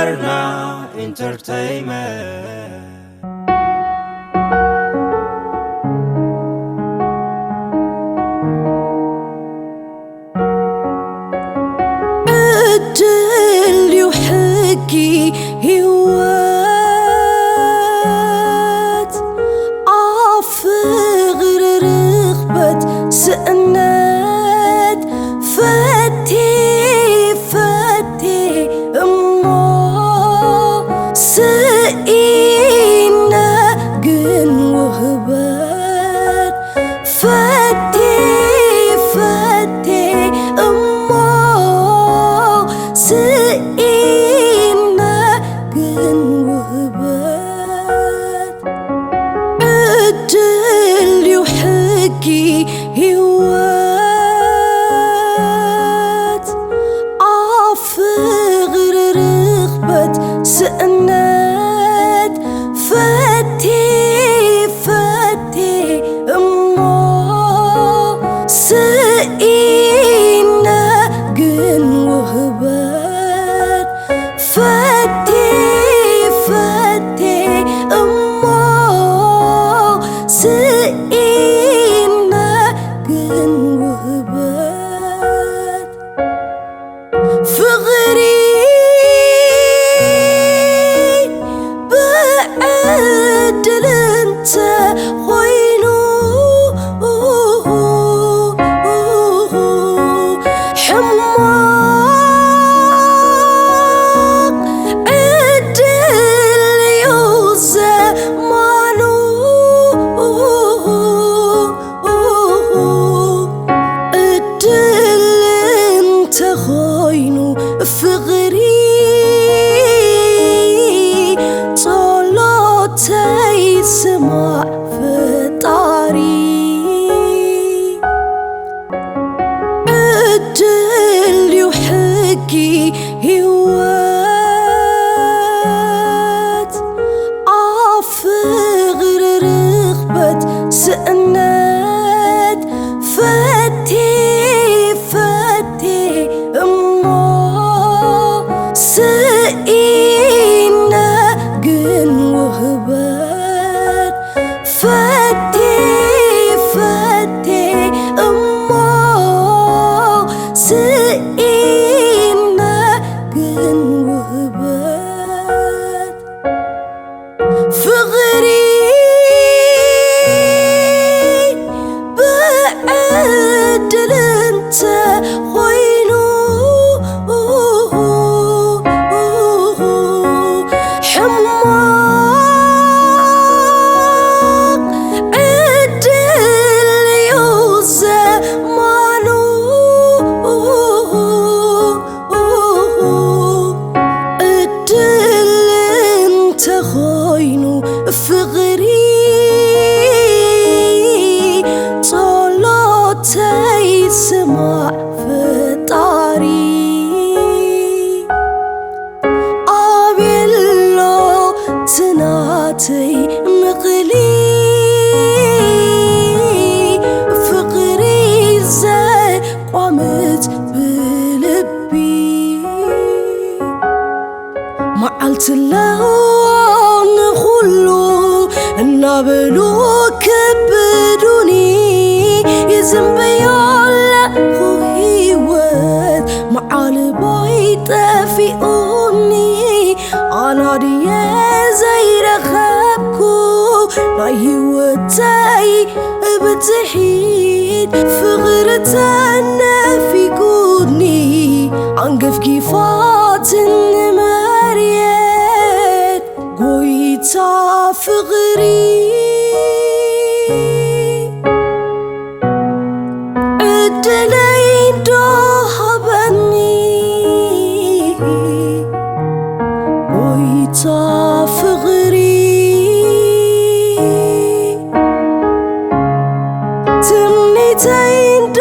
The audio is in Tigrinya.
ኣርና ኢንተርተይመንት። ዕድል እዩ ሕጊ ህይወት፣ ኣብ ፍቕሪ ርኽበት ስእነት። ፈቴ ፈቴ እሞ ስኢነ ግን ውህበት። ፈቴ ፈቴ እሞ ስኢነ ግን ውህበት። ዕድል እዩ ሕጊ ህይወት፣ ኣብ ፍቕሪ ርኽበት ስእነት። ፈቴ ፈቴ እሞ ስኢነ ግን ውህበት። ፈቴ ፈቴ እሞ ስኢነ ግን ውህበት። ፍቕሪ ብዕድል እንተ ኾይኑ፣ ሕማቕ ዕድል እዩ ዘማኑ። ዕድል እንተኾይኑ ፍቕሪ፣ ጸሎተይ ስማዕ ፈጣሪ። ዕድል እዩ ሕጊ ህይወት፣ ኣብ ፍቕሪ ርኽበት ስእነት። ፈቴ ፈቴ እሞ ስኢነ ግን ውህበት። ፈቴ ፈቴ እሞ ስኢነ ግን ውህበት። ፍቕሪ ብዕድል እንተ ኾይኑ፣ ሕማቕ ዕድል እዩ ዘማኑ። ዕድል እንተኾይኑ ፍቕሪ፣ ጸሎተይ ስማዕ ፈጣሪ። ኣቤሎ ትናተይ ምቕሊ፣ ፍቕሪ ዘቋምት ብልቢ። መዓልቲ ኣለዎ ንኹሉ እናበሉ ክብዱኒ፣ ይዝንበዮ ኣለኹ ህይወት መዓልቦይ ጠፊኡኒ። ኣና ድየ ዘይረኸብኩ ናይ ህይወተይ ብትሒት ፍቕሪ ተነፊጉኒ፣ ኣንገፍጊፋትኒ መሬት ጎይታ ፍቕሪ። ዕድለይ እንዶ ሃበኒ ጎይታ ፍቕሪ። ትምኒተይ እንዶ